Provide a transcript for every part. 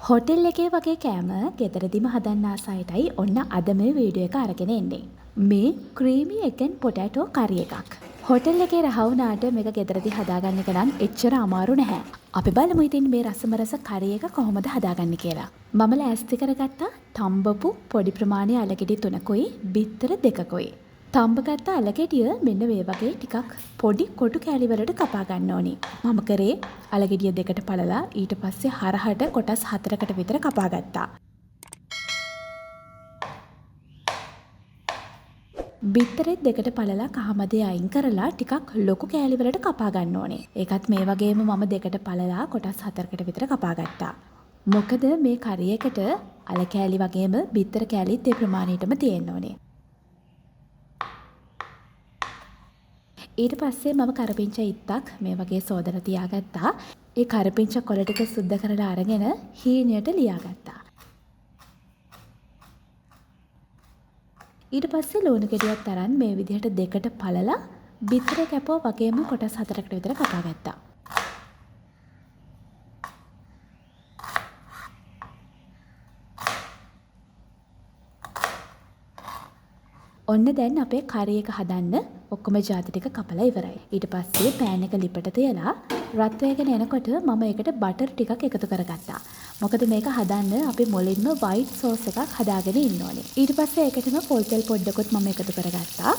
Hotel එකේ වගේ කෑම ගෙදරදිම හදන්න ආස අයටයි ඔන්න අද මේ වීඩියෝ එක අරගෙන එන්නේ. මේ ක්‍රීමි එග් ඇන්ඩ් පොටැටෝ කරි එකක්. හොටෙල් එකේ රහ වුණාට මේක ගෙදරදි හදාගන්න එක නම් එච්චර අමාරු නැහැ. අපි බලමු ඉතින් මේ රසම රස කරි එක කොහොමද හදාගන්නේ කියලා. මම ලෑස්ති කරගත්තා තම්බපු පොඩි ප්‍රමාණයේ අලගෙඩි 3කුයි බිත්තර 2කුයි. තම්බගත්ත අලගෙඩිය මෙන්න මේ වගේ ටිකක් පොඩි කොටු කෑලි වලට කපා ගන්න ඕනි. මම කරේ අලගෙඩිය දෙකට පළලා ඊට පස්සේ හරහට කොටස් 4කට විතර කපා ගත්තා. බිත්තරෙත් දෙකට පළලා කහමදේ අයින් කරලා ටිකක් ලොකු කෑලි වලට කපා ගන්න ඕනේ. ඒකත් මේ වගේම මම දෙකට පළලා කොටස් 4කට විතර කපා ගත්තා. මොකද මේ කරි එකට අල කෑලි වගේම බිත්තර කෑලිත් ඒ ප්‍රමාණයටම තියෙන්න ඕනේ. ඊට පස්සේ මම කරපිංච ඉත්තක් මේ වගේ සෝදලා තියාගත්තා. ඒ කරපිංච කොළ ටික සුද්ධ කරලා අරගෙන හීනියට ලියාගත්තා. ඊට පස්සේ ලුණු ගෙඩියක් තරන් මේ විදිහට දෙකට පළලා බිත්තර කැපුවා වගේම කොටස් 4කට විතර කපා ගත්තා. ඔන්න දැන් අපේ කරි එක හදන්න ඔක්කොම ජාති ටික කපලා ඉවරයි. ඊට පස්සේ පෑන් එක ලිපට තියලා රත් වෙගෙන එනකොට මම ඒකට බටර් ටිකක් එකතු කරගත්තා. මොකද මේක හදන්න අපි මුලින්ම වයිට් සෝස් එකක් හදාගෙන ඉන්න ඕනේ. ඊට පස්සේ ඒකටම පොල් තෙල් පොඩ්ඩකුත් මම එකතු කරගත්තා.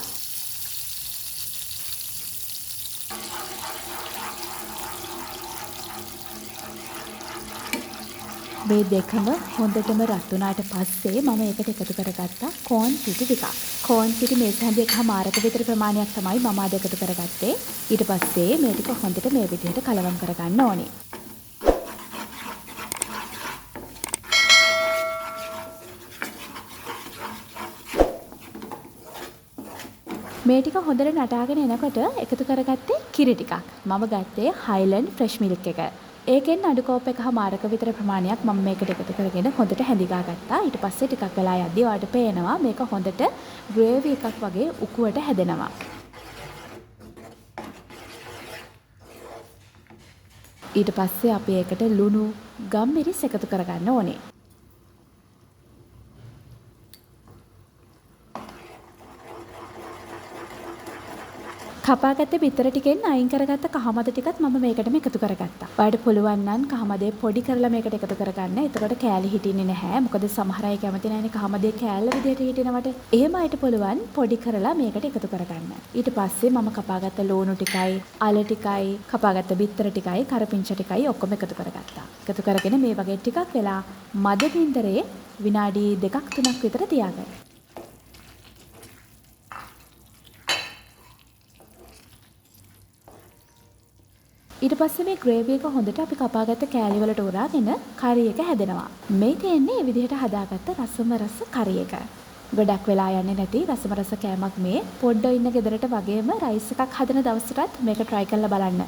මේ දෙකම හොඳටම රත් වුණාට පස්සේ මම ඒකට එකතු කරගත්තා කෝන් පිටි ටිකක්. කෝන් පිටි මේස හැඳි එකහමාරක විතර ප්‍රමාණයක් තමයි මම අද එකතු කරගත්තේ. ඊට පස්සේ මේ ටික හොඳට මේ විදිහට කලවම් කරගන්න ඕනේ. මේ ටික හොඳට නටාගෙන එනකොට එකතු කරගත්තේ කිරි ටිකක්. මම ගත්තේ හයිලන්ඩ් ෆ්‍රෙෂ් මිල්ක් එක. ඒකෙන් අඩු කෝප් එකහමාරක විතර ප්‍රමාණයක් මම මේකට එකතු කරගෙන හොඳට හැඳි ගා ගත්තා. ඊට පස්සේ ටිකක් වෙලා යද්දි ඔයාලට පේනවා මේක හොඳට ග්‍රේවි එකක් වගේ උකුවට හැදෙනවා. ඊට පස්සේ අපි ඒකට ලුණු, ගම්මිරිස් එකතු කරගන්න ඕනේ. කපාගත්ත බිත්තර ටිකෙන් අයින් කරගත්ත කහමද ටිකත් මම මේකටම එකතු කරගත්තා. ඔයාලට පුළුවන් නම් කහමදේ පොඩි කරලා මේකට එකතු කරගන්න. එතකොට කෑලි හිටින්නේ නැහැ. මොකද සමහර අය කැමති නැහැනේ කහමදේ කෑල්ල විදිහට හිටිනවට. එහෙම අයට පුළුවන් පොඩි කරලා මේකට එකතු කරගන්න. ඊට පස්සේ මම කපාගත්ත ලුණු ටිකයි, අල ටිකයි, කපාගත්ත බිත්තර ටිකයි, කරපිංච ටිකයි ඔක්කොම එකතු කරගත්තා. එකතු කරගෙන මේ වගේ ටිකක් වෙලා මද බින්දරේ විනාඩි 2ක් 3ක් විතර තියාගන්න. ඊට පස්සේ මේ ග්‍රේවි එක හොඳට අපි කපාගත්ත කෑලි වලට උරාගෙන කරි එක හැදෙනවා. මේ තියෙන්නේ මේ විදිහට හදාගත්ත රසම රස කරි එක. ගොඩක් වෙලා යන්නේ නැති රසම රස කෑමක් මේ. පොඩ්ඩ ඉන්න ගෙදරට වගේම රයිස් එකක් හදන දවසටත් මේක try කරලා බලන්න.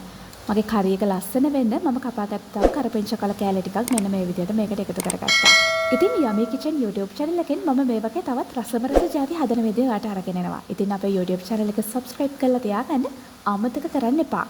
මගේ කරි එක ලස්සන වෙන්න මම කපාගත්ත තව කරපිංච කොළ කෑලි ටිකක් මෙන්න මේ විදිහට මේකට එකතු කරගත්තා. ඉතින් Yummy Kitchen YouTube channel එකෙන් මම මේ වගේ තවත් රසම රස ජාති හදන විදිහ ඔයාලට අරගෙන එනවා. ඉතින් අපේ YouTube channel එක subscribe කරලා තියාගන්න අමතක කරන්න එපා.